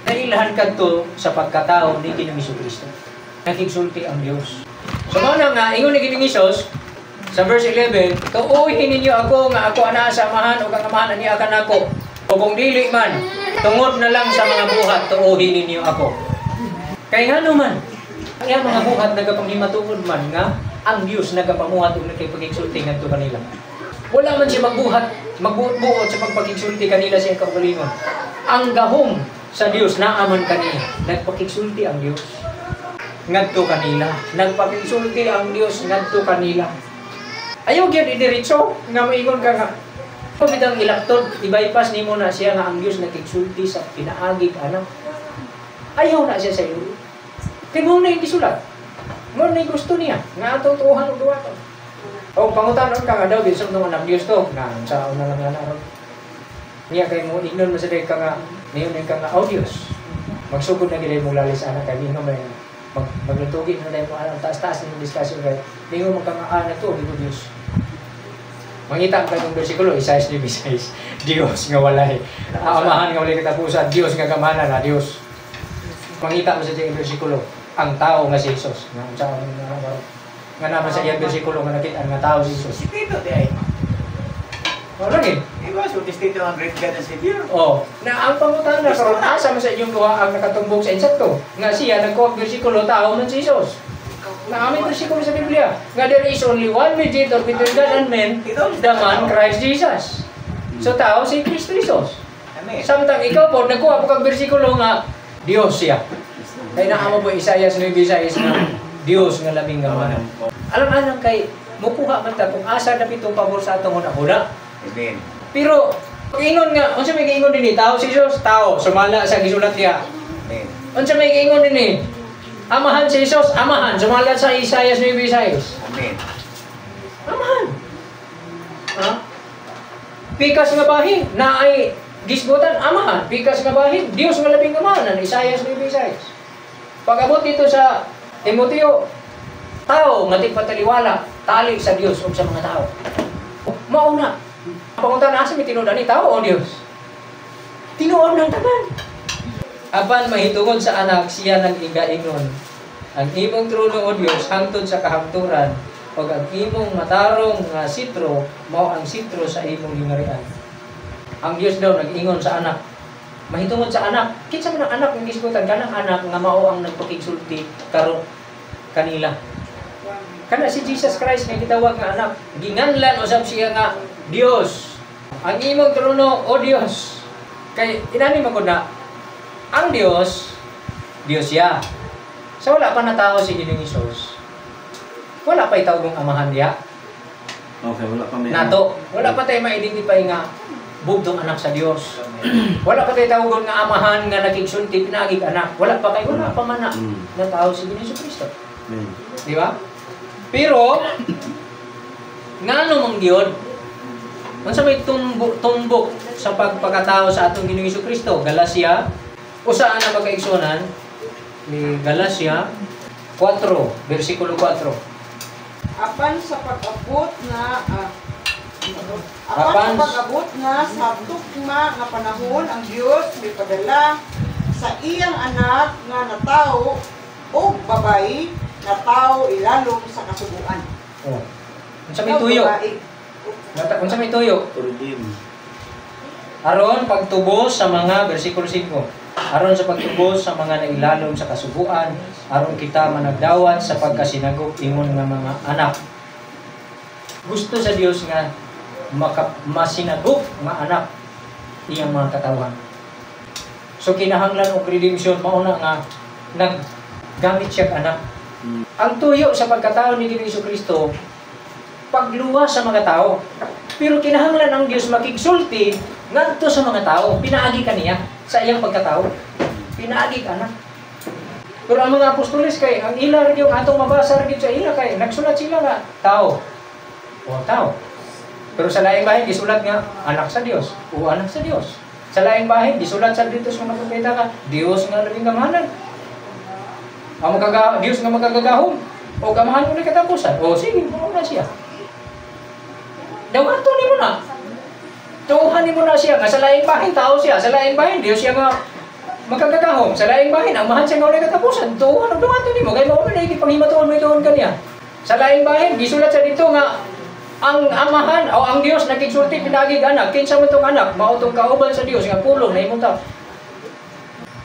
Nailhan kadto sa pagkatao ni Ginoong Hesukristo. Nakigsulti ang Dios. So mao na nga ingon ni Ginoong Hesus sa verse 11, tuohin ninyo ako nga ako anaa sa Amahan ug ang Amahan ania kanako. O kung dili man, tungod na lang sa mga buhat, tuohin ninyo ako. Kay ngano man, ang iyang mga buhat nagapanghimatungod man nga ang Dios nagapamuhat ug nagpagigsulti ngadto kanila. Wala man siya magbuhat, magbuot-buot sa pagpakigsulti kanila sa iyang kaugalingon. Ang gahom sa Dios naaman kaniya. Nagpakigsulti ang Dios ngadto kanila. Nagpakigsulti ang Dios ngadto kanila. Ayaw gyud idiretso nga moingon ka nga bitang ilaktod, i-bypass nimo na siya nga ang Dios nagkigsulti sa pinaagig anak. Ayaw na siya sa iyo. Kay mao na yung gisulat. Mao na yung gusto niya nga atong tuohan og duwaton. O pangutanon ka nga daw bisan tong anak Dios to na sa una lang nga ron. Niya kay mo ingnon man sa ka nga niyon ka nga oh Dios. Magsugod na gid mo lalis anak kay ninyo may maglutugi na dahil mo ang taas-taas ng discussion kay ninyo man ka nga anak to ko Dios. Mangita ang katong bersikulo, Isaias 9:6. Dios nga walay amahan nga walay katapusan, Dios nga gamanan na Dios. Mangita mo sa iyang bersikulo, ang tao nga si Jesus. Nga unsa nga naman sa iyang bersikulo nga nakit-an nga tao si Jesus. Si Tito di ay. Wala gid. Iba, so this Tito ang great God and Savior. Oh, na ang pangutana karon asa man sa inyong duha ang nakatumbok sa insakto nga siya nagkuha bersikulo tao man si Jesus. Na aming bersikulo sa Biblia nga there is only one mediator between God and men, the man Christ Jesus. So tao si Kristo Jesus. Amen. Samtang ikaw po nagkuha po kag bersikulo nga Dios siya. Kay naamo po Isaias 9:6 nga Dios nga labing gamanan. Alam-alam kay mukuha man ta kung asa dapit pabor sa atong huna-huna. Amen. Pero ingon nga unsa may giingon dinhi tao si Jesus, tao sumala sa gisulat niya. Amen. Unsa may giingon dinhi? Amahan si Jesus, amahan sumala sa Isaias 9:6. Amen. Amahan. Ha? Pikas nga bahin na ay gisgutan amahan, pikas nga bahin, Dios nga labing gamanan, Isaias 9:6. Pag-abot dito sa Timoteo, tao nga tigpataliwala, tali sa Dios ug sa mga tao. Mauna. Pangutan asa may tinuod ani tao o Dios? Tinuod ng tanan. Apan mahitungod sa anak siya nag-ingaingon. Ang imong trono o Dios hangtod sa kahangturan ug ang imong matarong nga sitro mao ang sitro sa imong gingharian. Ang Dios daw nag-ingon sa anak. Mahitungod sa anak, kinsa man ang anak nga gisgutan kanang anak nga mao ang nagpakigsulti karon kanila. Kana si Jesus Christ nga gitawag nga anak, ginganlan usab siya nga Dios. Ang imong trono o Dios. Kay inani man gud na ang Dios, Dios siya. Sa wala pa natao si Ginoong Hesus. Wala pa itawgong amahan niya. Okay, wala pa may Nato, wala pa tayo ma-identify nga bugtong anak sa Dios. Wala pa tayo tawgon nga amahan nga nakigsulti pinaagig anak. Wala pa kay wala pa man na natao si Ginoong Kristo. Amen. Di ba? Pero ngano mang gyud unsa may tumbok sa pagpakatao sa atong Ginoong Kristo? Galacia usa ana magkaigsuonan ni Galacia 4 versikulo 4. Apan sa pag-abot na Apan sa pag-abot nga sa tukma nga panahon, ang Dios mipadala sa iyang Anak nga natawo og babayi, natawo ilalom sa kasuguan. Oh. Unsa may tuyo? Babae. Unsa may tuyo? To redeem. Aron pagtubos sa mga, versikulo 5. Aron sa pagtubos sa mga nailalom sa kasuguan, aron kita managdawat sa pagkasinagop ingon nga mga anak. Gusto sa Dios nga masinagop nga anak iyang mga katawhan. So kinahanglan og redemption, mao na nga naggamit siya og anak. Ang tuyo sa pagkatao ni Ginoong Kristo, pagluwas sa mga tao. Pero kinahanglan ang Dios makigsulti ngadto sa mga tao, pinaagi kaniya sa iyang pagkatao. Pinaagi ka anak. Pero ang mga apostoles kay ang ila ra gyud atong mabasa ra gyud sa ila kay nagsulat sila nga tao. O tao. Pero sa laing bahin gisulat nga anak sa Dios o anak sa Dios. Sa laing bahin gisulat sa dito sa mga propeta nga Dios nga labing gamhanan. Ang Dios nga makagagahom o gamahan mo na katapusan. O sige, mao na siya. Dawato nimo na. Tuuhan nimo na siya nga sa laing bahin tao siya, sa laing bahin Dios siya nga makagagahom, sa laing bahin amahan siya nga walay katapusan. Tuuhan og dawato nimo kay mao na panghimatuon mo ituon kaniya. Sa laing bahin gisulat sa dito nga ang amahan o ang Dios nagigsulti pinaagi anak. Kinsa man tong anak? Mao tong kauban sa Dios nga pulong na imong tao.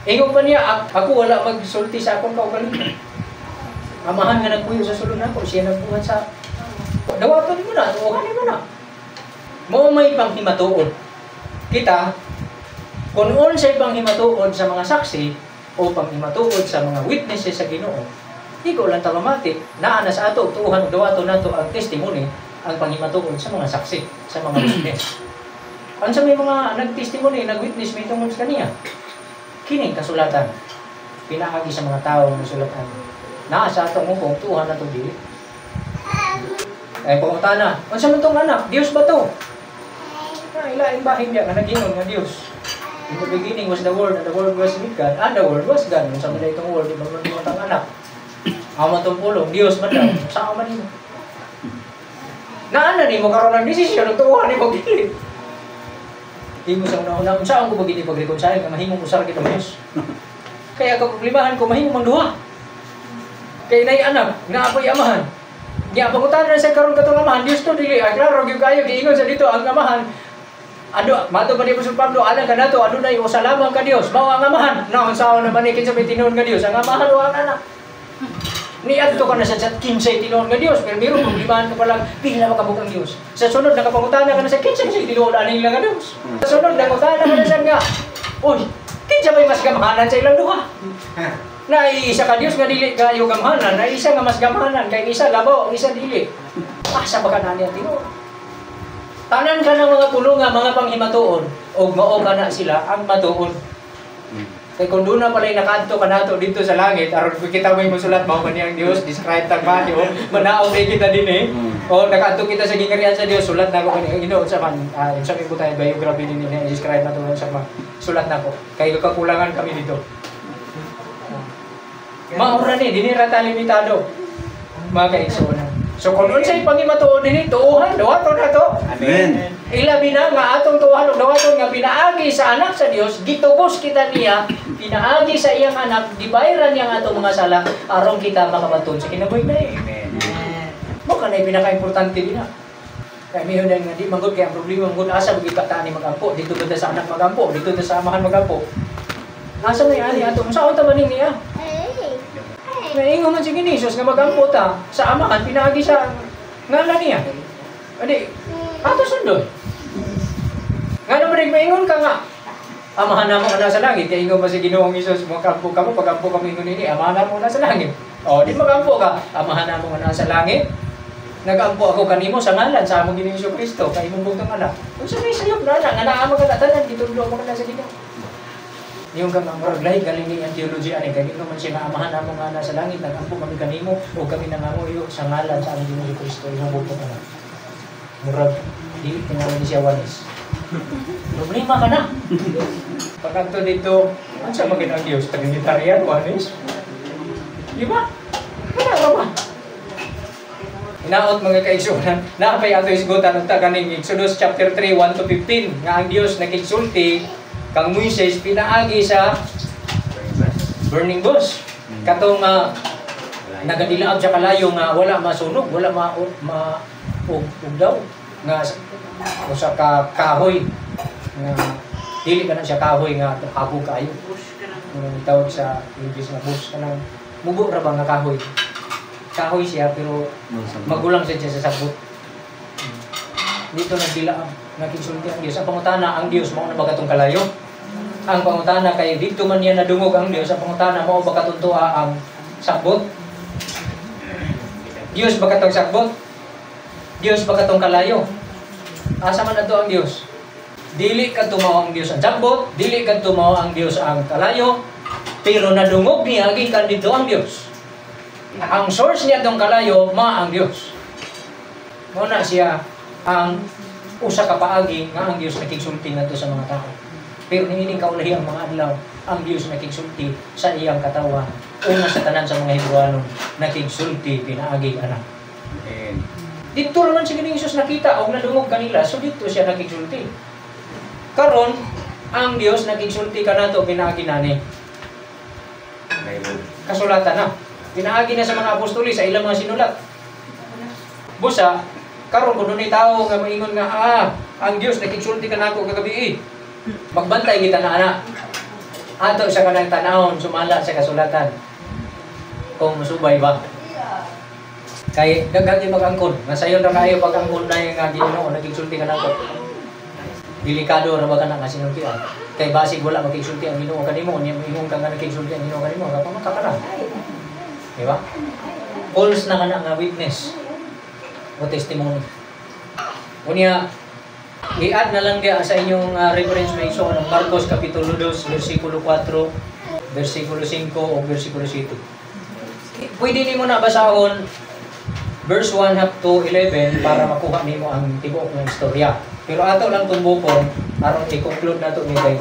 Ingon pa niya, "Ako wala magsulti sa akong kaugalingon. Amahan nga nagpuyo sa sulod nako, siya nagbuhat sa." Dawaton nimo na, tuohan nimo na. Mao may panghimatuod. Kita, kung unsay panghimatuod sa mga saksi o panghimatuod sa mga witnesses sa Ginoo, di ko lang tamamati, naa na sa ato, tuuhan ug dawaton nato ang testimony, ang panghimatuod sa mga saksi, sa mga witness. Ang sa may mga nagtestimony, nagwitness may tungod sa kaniya. Kining kasulatan, pinaagi sa mga tao nga sulatan. Naa sa atong hukong, tuuhan nato dili. Ay pangutana, unsa man tong anak? Dios ba to? Na ilaing bahin niya nga nagingon nga Dios. "In the beginning was the Word, and the Word was with God, and the Word was God." Unsa man itong Word, di ba man tong anak? Ang man tong pulong, Dios man daw. Saan man nimo? Naa na nimo karon ang desisyon ug tuuhan nimo dili. Imo sa una-una, unsa ang ko bagini pag-reconcile nga mahimong usar kita Dios. Kaya kaproblemahan ko mahimong mang duha. Kay nay anak, nga apoy amahan. Nya pangutana na sa karon katong amahan, Dios to dili? Ay klaro gyud kayo giingon sa dito ang amahan. Ado, mato pa ni Apostol Pablo, alang kanato adunay usa lamang ka Dios. Mao ang amahan. Na unsaon naman ni, kinsa may tinuod nga Dios? Ang amahan o ang anak? Niadto ka na sa chat, kinsay tinuod nga Dios, pero meron problemahan ka pa lang, pila makabuk ang Dios. Sa sunod nakapangutana ka na sa kinsa kasi tinuod aning lang nga Dios. Sa sunod nangutana ka na sa nga, uy, kinsa may mas gamhanan sa ilang duha? Na isa ka Dios nga dili kayo gamhanan, na isa nga mas gamhanan, kay isa labaw, ang isa dili. Asa ba ka na niya tinuod? Tanan ka ng mga pulong nga mga panghimatuon, og mao ka na sila ang matuon. Kay kung doon na pala'y nakaadto ka nato dito sa langit, aron kung kita may musulat, mao man niyang Dios, describe tag value, manaog na kita din eh. O nakaadto kita sa gingarian sa Dios, sulat na ko kani Ginoo sa man, sa may butay biography din niya, describe na to sa man, sulat na ko. Kay kakulangan kami dito. Maura ni, dinhi ra ta limitado, mga kaigsuonan. So kung unsay pangimatuon dinhi, tuuhan, dawaton na to. Amen. Ilabi na nga atong tuuhan ug dawaton nga pinaagi sa anak sa Dios, gitubos kita niya, pinaagi sa iyang anak, gibayaran niya ang atong mga sala aron kita makabaton sa kinabuhi na. Amen. Mo kanay pinaka-importante din na. Kay miho na nga di manggod kay ang problema manggod asa bagi ka ni magampo, dito ba sa anak magampo, dito ta sa amahan magampo. Asa may ani ato, unsaon ta maning niya? Naingon man si Jesus nga magampo ta sa amahan pinaagi sa ngalan niya. Adi, ato sundon. Nga naman maingon ka nga, "Amahan namo nga nasa langit," kay ingon ba si Ginoong Hesus, magampo ka mo, pagampo ka mo ingon nini, "Amahan namo nga nasa langit." O, di magampo ka, "Amahan namo nga nasa langit, nagampo ako kanimo sa ngalan sa among Ginoong Hesus Kristo, kay imong bugtong anak." Unsa may sayop na nga naa man ka tanan gitudlo mo ka na sa Ginoo. Yung kang murag lahi galing ni ang theology ani kay ingon man siya nga, "Amahan namo nga nasa langit, nagampo kami kanimo o kami nanganguyo sa ngalan sa among Ginoong Kristo, imong bugtong anak." Murag di tinawag ni siya wanis. Problema ka na. Pagkanto dito, unsa man ang Dios? Trinitarian, wanis? Di ba? Wala ra ba? Hinaot, mga kaigsuonan, naa pay ato hisgutan unta kaning Exodus chapter 3 1 to 15 nga ang Dios nakigsulti kang Moises pinaagi sa burning bush. Katong nagadilaab sa kalayo nga wala masunog, wala ma ma ug, ug daw nga usa ka kahoy nga dili ka na siya kahoy nga habog kaayo. Bush ka na. Ang tawag sa English nga bush, kanang mugo ra ba nga kahoy. Kahoy siya pero magulang siya sa sagbot. Dito nagdilaab, nagkinsulti ang Dios. Ang pangutana, ang Dios mao na ba katong kalayo? Ang pangutana kay dito man niya nadungog ang Dios, ang pangutana, mao ba katong tuwa ang sagbot? Dios ba katong sagbot? Dios ba katong kalayo? Asa man adto ang Dios? Dili kadto mao ang Dios ang sagbot, dili kadto mao ang Dios ang kalayo, pero nadungog niya gikan dito ang Dios. Ang source niya tong kalayo ma ang Dios. Mao na siya ang usa ka paagi nga ang Dios nakigsulti ngadto sa mga tao. Pero niining kaulahi ang mga adlaw, ang Dios nakigsulti sa iyang katawan. Una sa tanan sa mga Hebrewanon, nakigsulti pinaagi ana. Amen. Dito naman si Ginoong Hesus nakita og nadungog kanila, so dito siya nakigsulti. Karon, ang Dios nakigsulti kanato pinaagi nani. Bible. Kasulatan na. Pinaagi na sa mga apostoli sa ilang mga sinulat. Busa, karon kung dunay tawo nga moingon nga ang Dios nakigsulti kanako kagabi. Magbantay kita na ana. Ato sa kanang tanawon sumala sa kasulatan. Kung musubay ba. Kay daghan yung mag-angkon. Nga sayon ra kaayo pag-angkon na yung nga Ginoo nagigsulti kanako. Delikado ra ba kana nga sinultian? Kay basig wala makigsulti ang Ginoo kanimo, unya moingon ka nga nakigsulti ang Ginoo kanimo, kapamaka ka na. Di ba? False na kana nga witness o testimony. Unya, i-add na lang diya sa inyong reference may so ng Marcos Kapitulo 2, versikulo 4, versikulo 5 o versikulo 7. Pwede nimo na basahon verse 1 up to 11 para makuha nimo ang tibuok ng istorya. Pero ato lang tumbukon aron i-conclude nato ni kay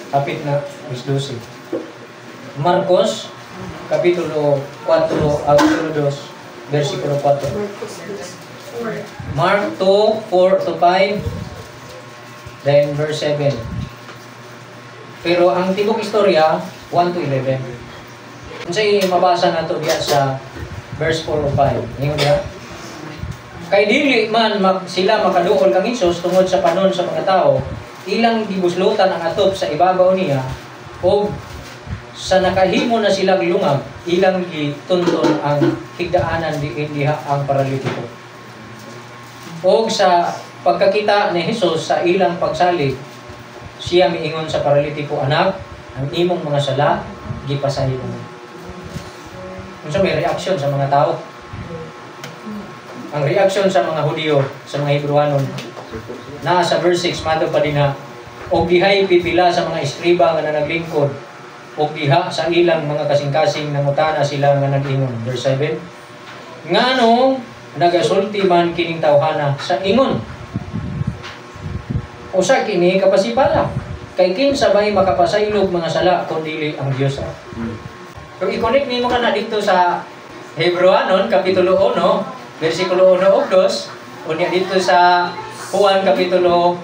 hapit na is 12. Marcos Kapitulo 4, Kapitulo 2, versikulo 4. Marcos 2, 4. Mark 2, 4 to 5, then verse 7. Pero ang tibok istorya, 1 to 11. Unsay mabasa nato diya sa verse 4 o 5? Ingon diya. Kay dili man sila makaduol kang Hesus tungod sa panon sa mga tao, ilang gibuslutan ang atop sa ibabaw niya og sa nakahimo na silang lungag, ilang gitunton ang higdaanan diin diha ang paralitiko. Og sa pagkakita ni Hesus sa ilang pagsalig, siya miingon sa paralitiko, "Anak, ang imong mga sala gipasaylo mo." Unsa may reaksyon sa mga tao? Ang reaksyon sa mga Hudiyo, sa mga Hebrewanon, naa sa verse 6, mato pa din na, og dihay pipila sa mga eskriba nga nanaglingkod, og diha sa ilang mga kasing-kasing nangutana sila nga nag-ingon. Verse 7, nganong nagasulti man kining tawhana sa ingon? Usa kini kapasipala. Kay kinsa bay makapasaylog mga sala kun dili ang Dios? Kung i-connect nimo kana dito sa Hebrewanon kapitulo 1, versikulo 1 ug 2, unya dito sa Juan kapitulo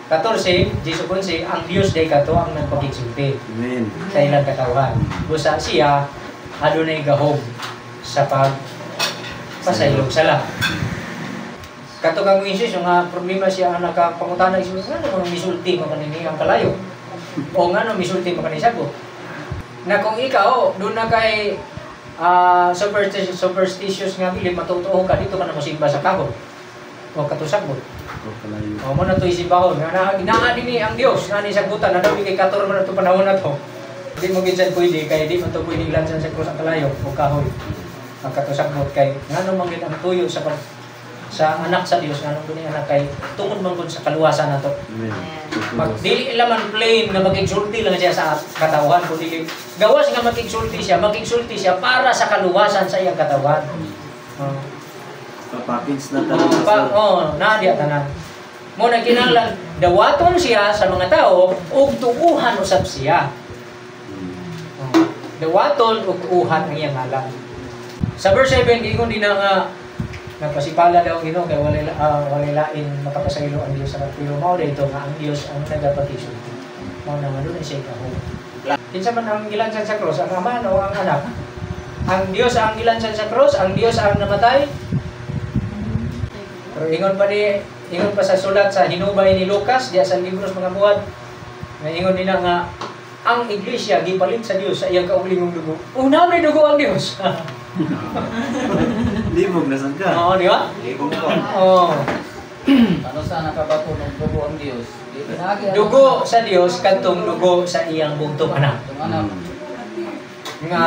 14, 10 11, ang Dios day kato ang nagpakigsulti Amen. sa ilang katawhan. Busa siya adunay gahom sa pag pasaylog sala. Kato kang Isus, yung nga problema siya ang nakapangutana Isus, nga mga misulti mo kanini ang kalayo? O nga no misulti mo kanini sagot? Na kung ikaw, doon na kay superstitious nga bilib, matutuo ka, dito ka na mosimba sa kahoy. O katusagot. O kalayo. O mo na to isimbahon. Nga na, naa dinhi ang Dios, naa ni sagutan, na daw kay kator man na to panahon na to. Di mo gid sad pwede kay di man to pwede ilansan sa krus ang kalayo o kahoy. Ang katusagot kay ngano man gid ang tuyo sa pag sa anak sa Dios, nganong dunay anak, kay tungod man gud sa kaluwasan nato. Amen. Mag dili laman plain nga makigsulti lang siya sa katawhan, kun dili gawas nga makigsulti siya para sa kaluwasan sa iyang katawan. Oh. Pa-package na Oh, tanan. pa, oh, naa diya tanan. Mo na kinahanglan dawaton siya sa mga tao ug tuuhan usab siya. Oh, dawaton ug tuuhan ang iyang ngalan. Sa verse 7 giingon din na nga Nagpasipala daw ang Ginoo kay walay walay lain makapasaylo ang Dios sa pero mao dito nga ang Dios ang nagapakisulti. Mao na nga dunay siya gahom. Kinsa man ang gilansan sa cross, ang Ama o ang Anak? Ang Dios ang gilansan sa cross, ang Dios ang namatay. Pero ingon pa sa sulat sa hinubay ni Lucas diya sa libros mga buhat, nga ingon nila nga ang iglesia gipalit sa Dios sa iyang kaugalingong dugo. Una may dugo ang Dios. Libog na sad ka. Oo, di ba? Libog ko. Oo. Ano sa nakabato ng dugo ang Dios? Di pinagi ang Dugo sa Dios kadtong dugo sa iyang bugtong anak. Itong anak. Nga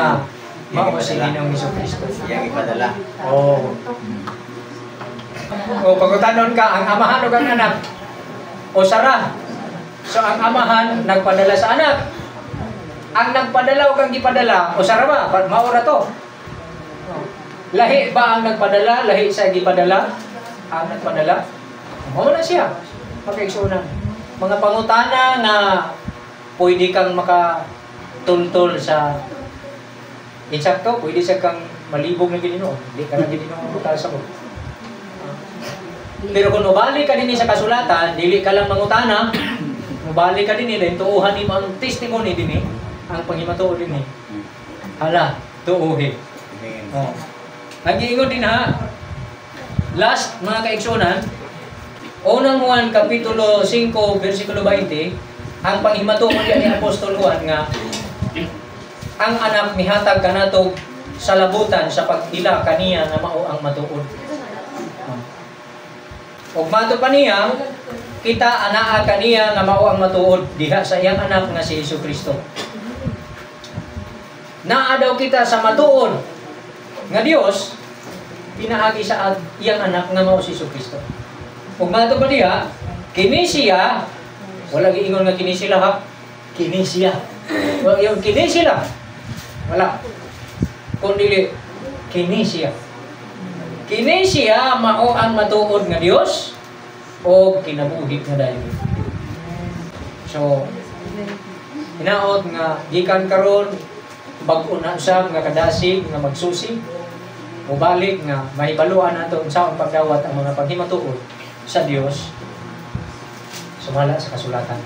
mao si Ginoong Hesukristo. Iyang ipadala. Oo. O pagutanon ka ang amahan o ang anak o sara. So ang amahan nagpadala sa anak. Ang nagpadala o kang gipadala o sara ba? Mao ra to. Lahi ba ang nagpadala? Lahi sa gipadala? Ang nagpadala? Mao na siya. Makaigsuonan. Mga pangutana nga pwede kang makatultol sa insakto, pwede sa kang malibog na Ginoo. Di ka na Ginoo sa mo. Pero kung mobalik ka dinhi sa kasulatan, dili ka lang mangutana, mobalik ka dinhi, dahil tuuhan nimo ang testimony dinhi, ang panghimatuod dinhi. Hala, tuuhi. Amen. Oh. Nagiingon din ha. Last mga kaigsunan, unang Juan kapitulo 5 versikulo 20, ang panghimatuod ni Apostol Juan nga ang anak mihatag kanato sa labutan sa pag-ila kaniya nga mao ang matuod. Oh. Ug mato pa niya, kita anaa kaniya nga mao ang matuod diha sa iyang anak nga si Hesukristo. Naa daw kita sa matuod nga Dios pinaagi sa iyang anak nga mao si Hesukristo. Ug mato pa diha, kini siya, wala giingon nga kini sila ha, kini siya. Wala yung kini sila. Wala. Kung dili kini siya. Kini siya mao ang matuod nga Dios o kinabuhi nga dayon. So, hinaot nga gikan karon bag-o na usab nga kadasig nga magsusi mubalik nga mahibaluan nato unsa ang pagdawat ang mga paghimatuod sa Dios sumala sa kasulatan.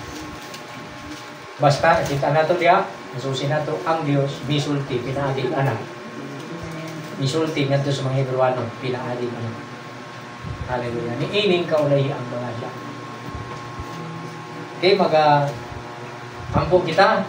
Basta nakita nato diha, nasusi nato ang Dios misulti pinaagi anak. Misulti ngadto sa mga Hebreano pinaagi anak. Hallelujah. Niining kaulay ang mga siya. Okay, maga ampo kita.